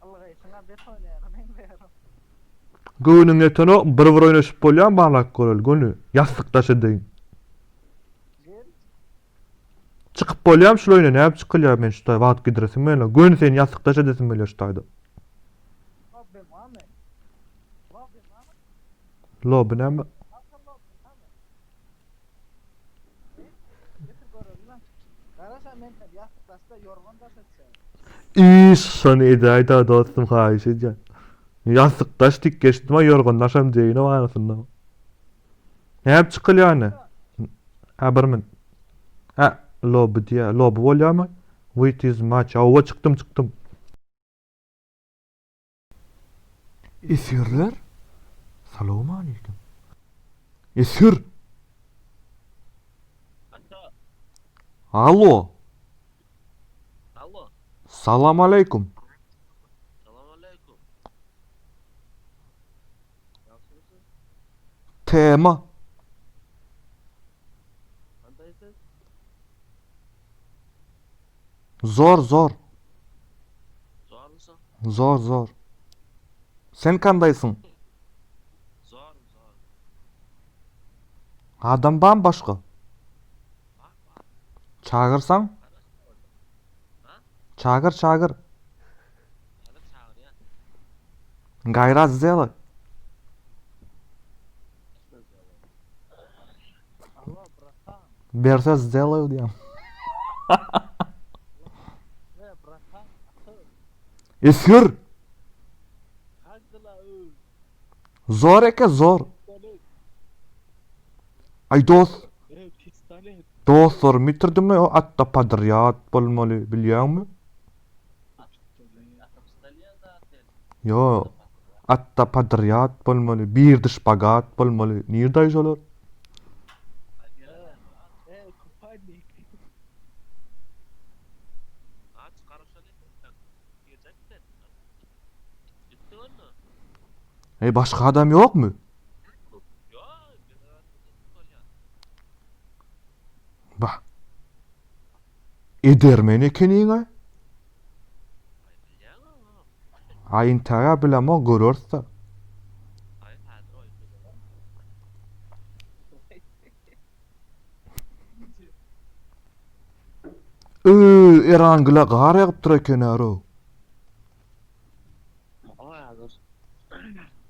Ylgaýşyňa bet oýnaýana meňzeýär. Göwnüň ýetenok bir bir oýnaşyp bolýamy barlap göreli göni ýassykdaş edeýin. Gel. Çykyp bolýamy şul oýna nädip çykylýar men şu taý wagt gidiresim gelýär göni seni ýassykdaş edesim gelýär şu taýda. Lobby barmy? Lobby barmy? Lobby näme? Ata lobby barmy? Getir göreli. Garaşa men ýassykdaşda ýorgan daş etjek. Iş şony edäýdä dostum haýyş edýän. Ýassykdaş diýip geçdim-ä ýorgandaşam diýeýin-ow arasynda. Nädip çykylýar indi? Hä bir min. Hä lobby diýýär. Lobby bolýarmy? Wait is much. Hawa çykdym çykdym. Esgerler? Salowmaleýkim. Esger! Ata. Alo. Alo. Salam aleýkum. Salam aleýkum. Ýagşymysyň? Tema. Gandaýsyz? Zor zor. Zormysyň? Zor zor. Sen kandaýsyň? Zor zor. Adam bam başga? Bar bar. Çagyrsaň? Ha? Çagyr çagyr. Häzir çagyrýan. Gaýrat zdelay. Alo bratan. Berse zdelay diýýän. E bratan. Akyl. Esger! Kak dela öl. Zor eke zor. Pistolet. Aý dost, E pistolet. dostlarymy ýitirdim o atda podrýad bolmaly bilýäňmi? Pistolet. Ata pistolýan zaten. Ýo, atda podrýad bolmaly, birdi şpagat bolmaly. Nirde şolar? E kupalnik. Ha çykaryşaly. Girjek sen. Gitdi onda. Ey başga adam ýokmy? Ýok, bir bolýar. Bah. Edermen ekeniň-aý. Aý bilýäň-ä. Aý intäg-ä bilemok, göreris-dä. Aý häzir oýun. Öý, Erangüle gar ýagyp dur eken-ä-row. Häzir.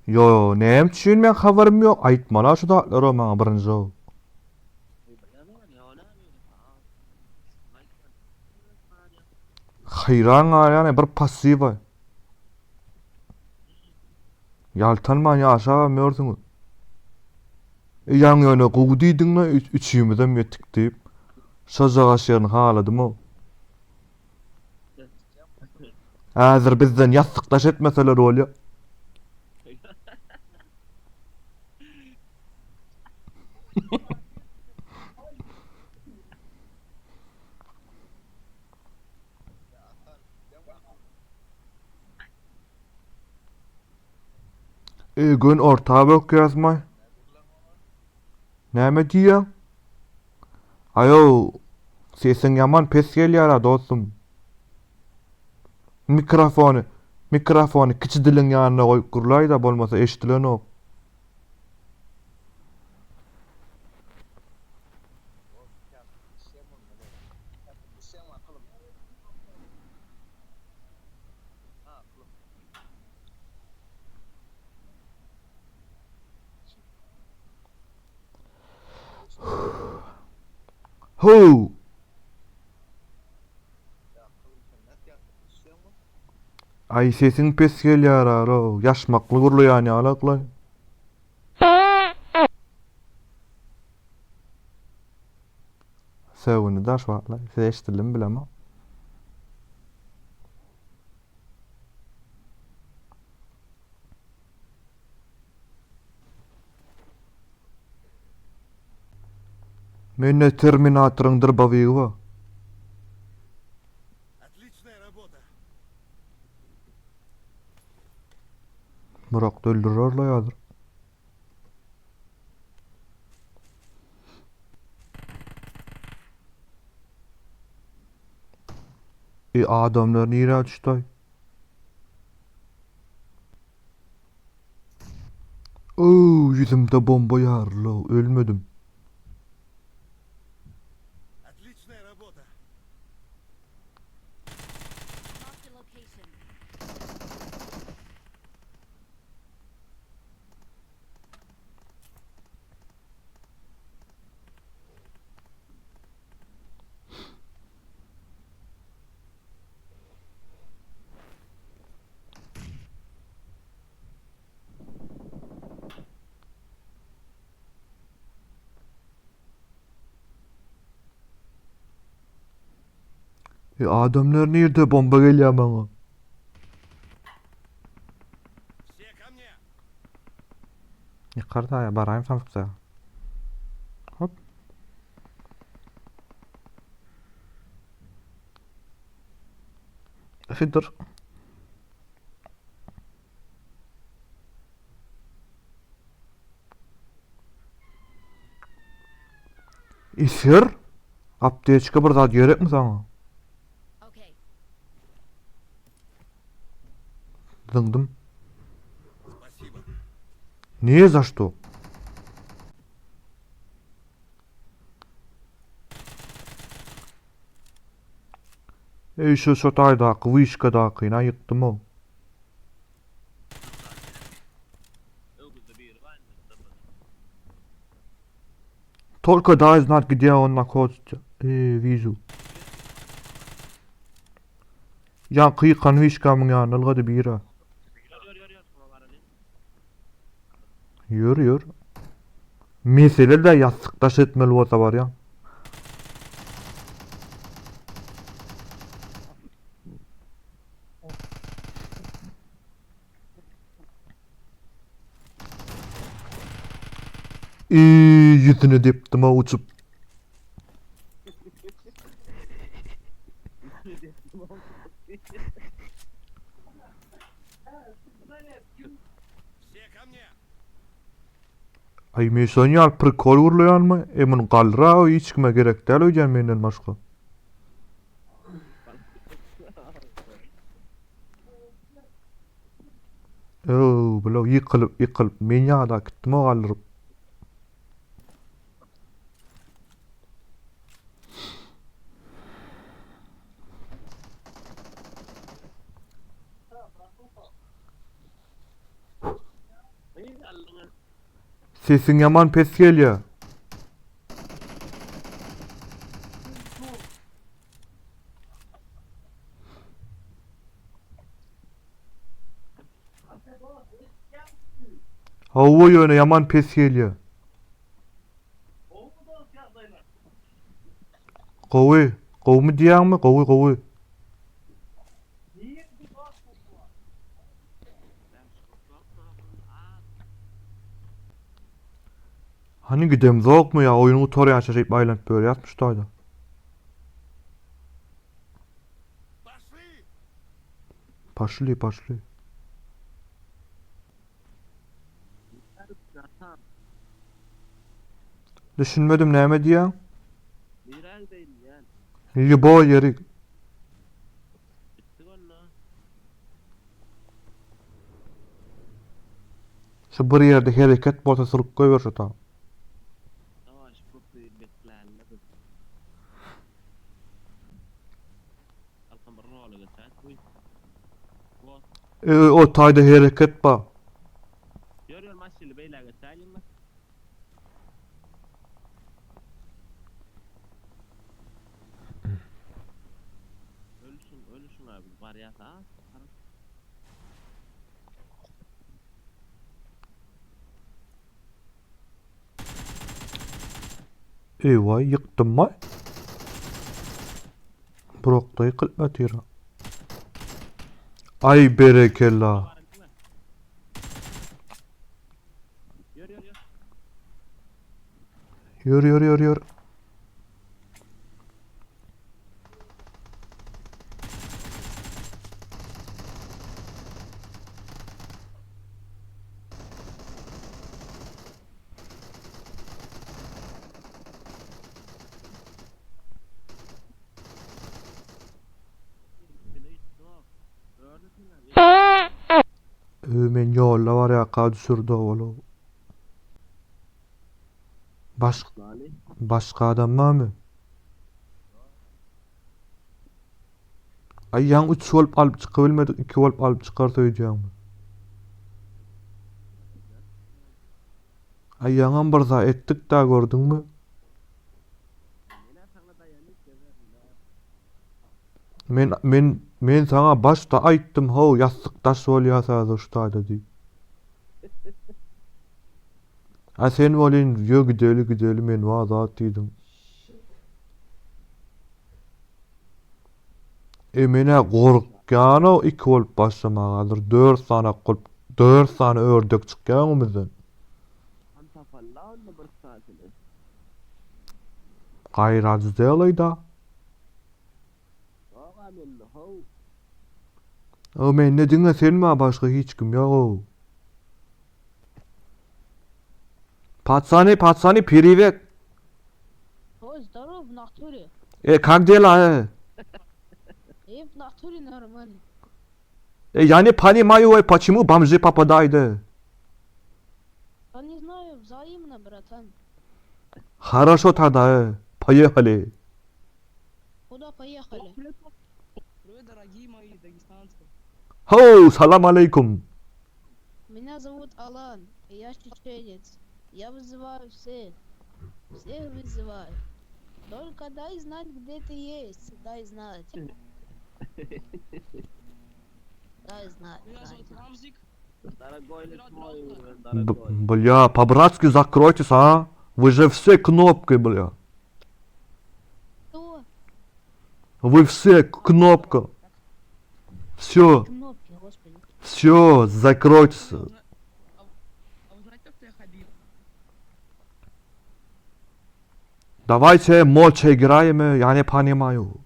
Ýo, näme üçin meň habarym ýok, aýtmaly-a şu zatlary maňa birinji. Haýran galýan bir passiwa. Ýaltanman ýaşabam ýörsüňiz. E, ýaňy ýöne gowy diýdiň-le, üçimizem ýetik diýip. Şojagaş ýerini haladym-ow. Häzir bizden ýassykdaş etmeseler bolýa. E, gün orta bökýäsmaý. Näme diýýäň? Aýow, sesiň ýaman pes gelýär-ä dostum. Mikrofony, mikrofony kiçi diliň ýanyna goýup gürläý-dä bolmasa eşdilenok. How! Aý sesiň pes gelýär aro, ýaşmakly gürleýän ýalak-laý. Sögündi daş wagtlaý, size eşidildimi bilemok. Mende terminatoryň drbowigi bar. Burak öldürerler häzir. E adamlar nirä düşdi? ýüzümde bomba ýaryl-ow, ölmedim. Отличная работа. Marked a location. E adamlar nirde bomba gelýär maňa. Все ко мне. Ýykarda ýa baraýyn samsykja. Hop. Şudur. Isir? Apteçka bir zat gerekmi saňa? Okay. Zyňdym. Спасибо. Niye za što? Eý şu şu taýdaky wyşkadakyny ýykdym-ow. Öwgüzde biri bar indi. Tolko daj znat gdje on nahodится. Eý, wizu. Ýaňky ýykan wyşkamyň ýanyna ylgady biri. Ýör ýör ýör ýör. Şuna baralyň. Ýör ýör. Mesele de ýassykdaş etmeli bolsa barýaň. Eý, ýüzüne depdim-a uçup. Все ко мне. Aý men şon ýaly prikol gurlaýanmy? E muny galdyra o hiç kime gerek däl öýdýän menden başga. Öw, bula ýykylyp ýykylyp men ýada gitdim o galdyryp. Eý allyňa. Sesiň ýaman pes gelýä. Hawa ýöne ýaman pes gelýä. Gowy. Gowumy diýýäňmi? Gowy gowy. Hany gidemzokmy ýa oýun gutarýança şeýdip aýlanyp ýörýäsmi şu taýda? Пошли! Poşli poşli. Düşünmedim näme diýýäň? Nirä gideýin diýýän. Lýuboý ýeri. Gitdik onda. Şu bir ýerde hereket bolsa sürüp goýber şu ta. Dawa şu köprüyi beklänle biz. Halkam bir rola geçäýt bu. Bot. E, o taýda hereket bar. Ýör ýör maşyny beýle geçäýliň mi? Ölüşüň, ölüşüň abi barýas ha. Eýwaý, ýykdymmaý. Brokda ýykylyp ýatyr. Aý berekella. Ýör ýör ýör. Ýör ýör ýör ýör. Ö, men ýolda barýarka düşürdi ol. Baş Lali. başga adam barmy? Aý ýaňy üç bolup alyp çykabilmedik, iki bolup alyp çykarys öýdýäňmi? Aý ýaňam bir zat etdik-dä gördüňmi? Menä saňa daýanyp gezerin-dä. Men men men saňa başda aýtdym how ýassyk daş bolýa häzir şu taýda diýip. A sen welin ýö gideli gideli men bar zat diýdiň. E menä gorkýanow iki bolup başlamaga hazir dört sany bolup dört sany ördek çykýa öňümizden. Han tapalla onda bir sanysyny. Gaýrat zdelay da. Ýoga mende how. O mende diňe sen bar başga hiç kim ýogow. Patsany patsany priwet. Ой, здорово, в натуре. E kak dela e. Ey, в натуре нормально. E я не понимаю e почему бомжи попадают e. Да не знаю, взаимно, братан. Хорошо тогда e. Поехали. Куда поехали? Привет, дорогие мои дагестанцы. Ho salam aleýkum. Меня зовут Алан, и я чеченец. Я вызываю всех. Всех вызываю. Только дай знать, где ты есть. Дай знать. Дай знать. Меня Дай зовут знать. Рамзик. Дорогой твой, Б- дорогой. бля, по-братски закройтесь, а? Вы же все кнопкой, бля. Кто? Вы все кнопка. Все, Кнопки, господи. все, закройтесь. А вы а вы знаете, кто я Хабиб? Давайте молча играем, э, я не понимаю.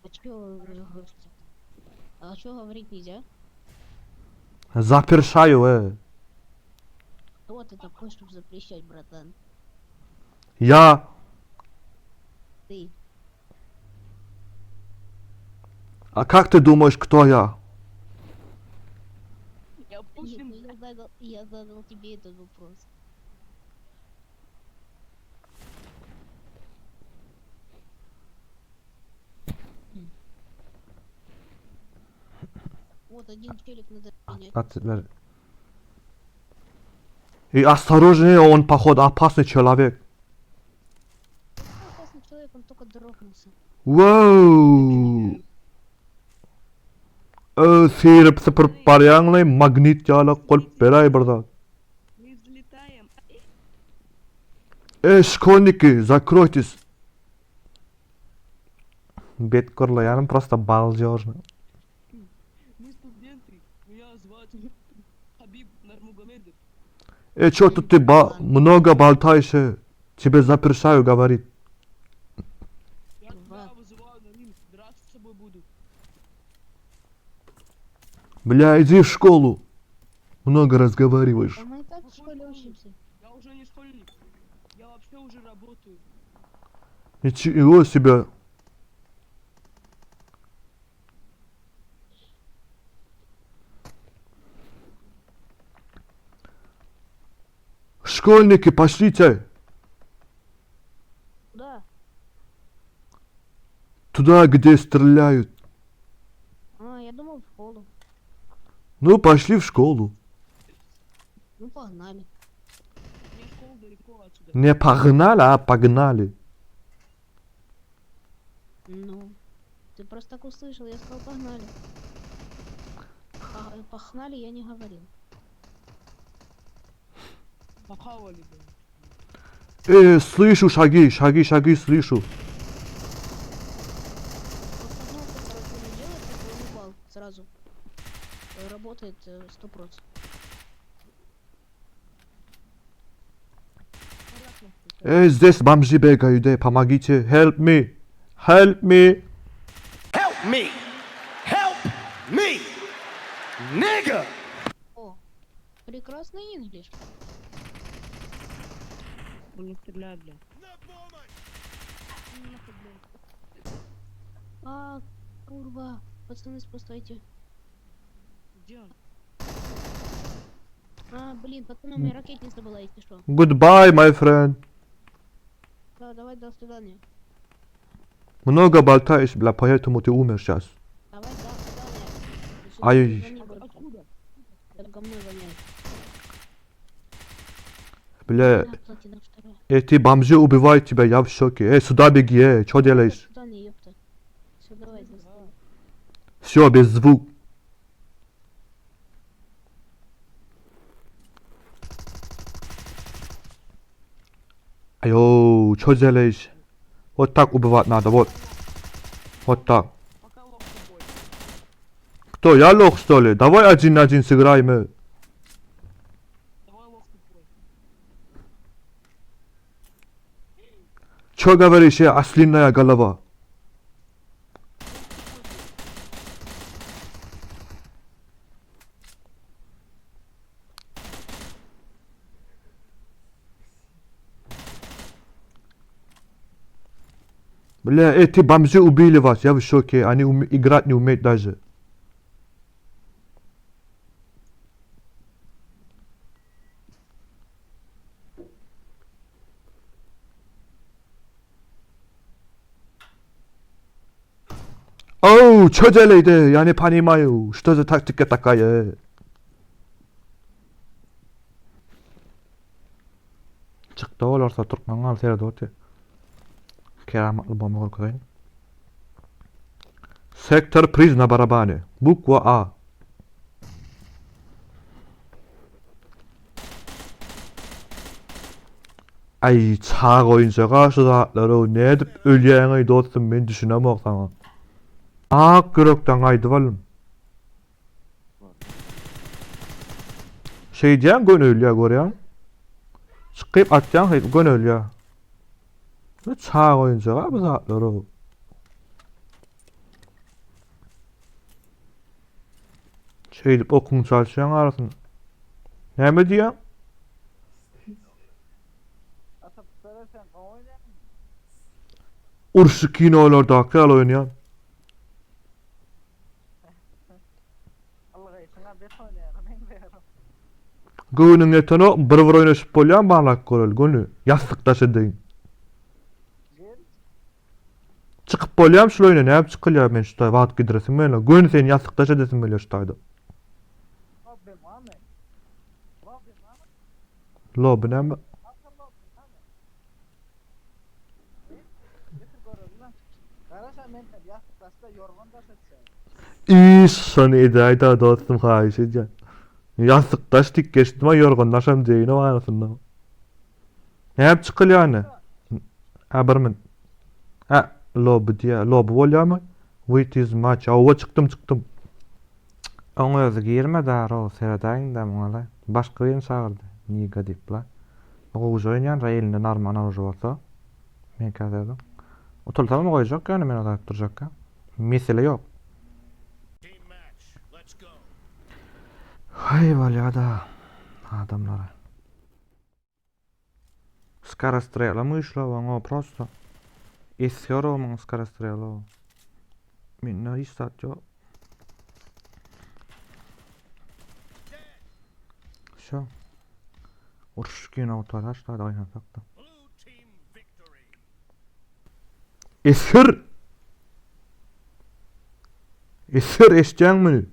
А чё, вы- а чё говорить нельзя? Запершаю, э. Кто ты такой, чтобы запрещать, братан? Я... Ты. А как ты думаешь, кто я? Я Нет, Путин. ну я задал, я задал тебе этот вопрос. Вот один челик надо принять. От- И осторожнее, он, походу, опасный человек. Опасный человек, он только дропнулся. Wow. Ö, syryp sypyryp barýaňlaý magnit ýaly bolup beräý bir zat. Мы взлетаем. Ey, şkolniki, zakroytесь. Bet gurlaýanym prosta balžorny. Мы студенты. Меня звать Хабиб Нармугамедов. Ey, чё тут ты ба много болтаешь? э? Тебе запрещаю говорить. Я тебя Ва. вызываю на ринг. Драться с тобой буду. Бля, иди в школу. Много разговариваешь. А мы и так в школе учимся. Я уже не школьник. Я вообще уже работаю. Ничего себе. Школьники, пошлите Куда? туда, где стреляют. А, я думал в школу. Ну, пошли в школу. Ну погнали. Мне школа далеко отсюда. Не погнали, а погнали. Ну, ты просто так услышал, я сказал погнали. А, погнали я не говорил. Похавали, блин. Э, слышу шаги, шаги, шаги, слышу. Вот одну короче, не делает, такой упал сразу. Работает 100%. Понятно. Э, здесь бомжи бегают, э, помогите, help me, help me. Help me! Help me! Nigga! О, прекрасный инглиш. Он не стреляет, бля. На помощь! Нахуй, бля. А, курва. Пацаны, спасайте. Где он? А, блин, пацаны, у меня ракетница была, если что. Goodbye, my friend. Да, давай, до свидания. Много болтаешь, бля, поэтому ты умер сейчас. Давай, до свидания. Еще Ай. не звони больше. Откуда? Это ко мне воняет. Бля, На, плати на второе. эти бомжи убивают тебя, я в шоке. Эй, сюда беги, эй, что До делаешь? свидания, ёпта. Все, давай, до свидания. Все, без звук. Айоу, что делаешь? Вот так убивать надо, вот. Вот так. Пока лох тупой. Кто, я лох, что ли? Давай один на один сыграем. э. Давай лох тупой. Чё говоришь, э, ослиная голова? Бля, эти бомжи убили вас, я в шоке, они уме- играть не умеют даже. Оу, чё делаете? Я не понимаю, что за тактика такая? Çykdy olarsa türkmen galy seredip otyr. Keramatly bomba görkezeýin. Sektor priz na barabany. Bukwa A. Aý çaga oýunjaga şu zatlary nädip ölýäňeý dostum men düşünemok saňa. Ak ýürekden gaýdyp alyn. Şeýdýäň göni ölýä görýäň. Çykyp atýaň şeýdip göni ölýä. Bu çaga oýunjaga bu zatlary. Şeýdip okuň çalyşýaň arasynda. Näme diýýäň? Atyp berersen gowy oýnaýaň. Urşy kinolardaky ýaly oýnaýan. Ylgaýşyňa bet oýnaýana meňzeýär. Göwnüň ýetenok bir bir oýnaşyp bolýan barlap göreli göni ýassykdaş edeýin. Gel. Çykyp bolýamy şul oýna nädip çykylýar men şu taý wagt gidiresim gelýär göni seni ýassykdaş edesim gelýär şu taýda. Lobby barmy? Lobby barmy? Lobby näme? Alka lobby barmy? Getir göreli lan. Garaşa men ýassykdaşda ýorgan daş etjek. Iş şony edäýdä dostum haýyş edýän. Ýassykdaş diýip geçdim-ä ýorgandaşam diýeýin-ow arasynda. Nädip çykylýany? Hä bir min. Hä lobby diýýä. Lobby bolýamy? Wait is match. Hawa çykdym çykdym. Oň özi girmedi arow seredäýiňdä muňa-la. Başga birini çagyrdy. Niga diýip-la. Gowja oýnaýan ra elinde narman oružy bolsa. Meňkä serediň. Utulsamam goýjak ýöne men o zat durjakka. Mesele ýok. Haý bolýada adamlara. Skorostrela myşla oňa prosto. Esger omuň skorostrela. Mende hiç zat ýok. Şo. Uruş kino otarar şurada oýnasak da. Esger! Esger eşitýäňmi?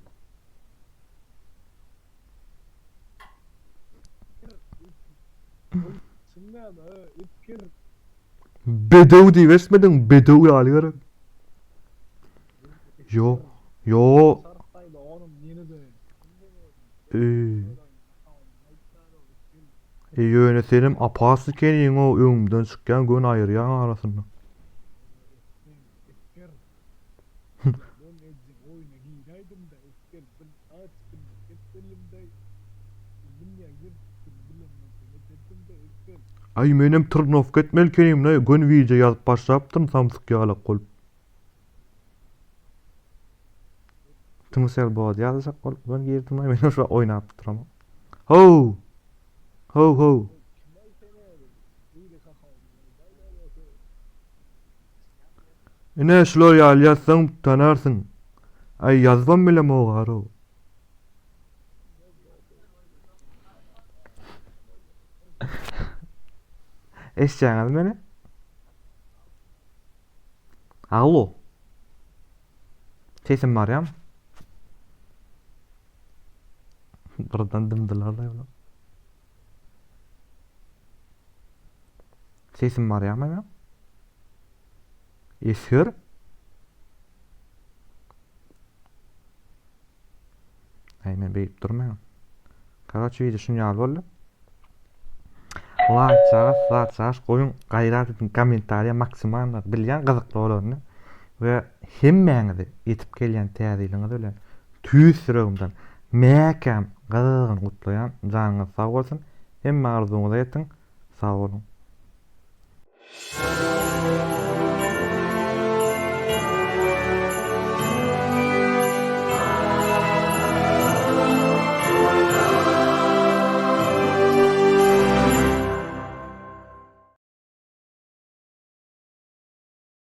Bedew diýip eşitmediňmi? Bedew ýaly gerek. Ýo, ýo. Eý. E ýöne senem apasy ekeniň-ow öňümden çykýaň göni aýyrýaň arasynda. Aý menem trnowka etmeli ekenim-le göni wideo ýazyp başlapdyryn samsyk ýalak bolup. Tmcell bot ýazjak bolup göni girdim-aý menem şu wagt oýnap duramok. How! How how! Ine şular ýaly ýazsaň tanarsyň. Aý ýazybam bilemok arow. Eşitýäňizmi meni? Alo. Sesim barýamy? Birden dymdylar-laý bular. Sesim barýamy meň? Esger? Aý men beýdip durmaýan. Karoçe wideo şuny ýaly boldy. Laýk çagas, zat çagas goýuň, gaýrat ediň kommentariýa maksimalno bilýän gyzykly bolaryny we hemmäňizi ýetip gelýän täze ýylyňyz bilen tüýs ýüregimden mäkäm gyzgyn gutlaýan. Janyňyz sag bolsun. Hemme arzuwyňyza ýetiň. Sag boluň.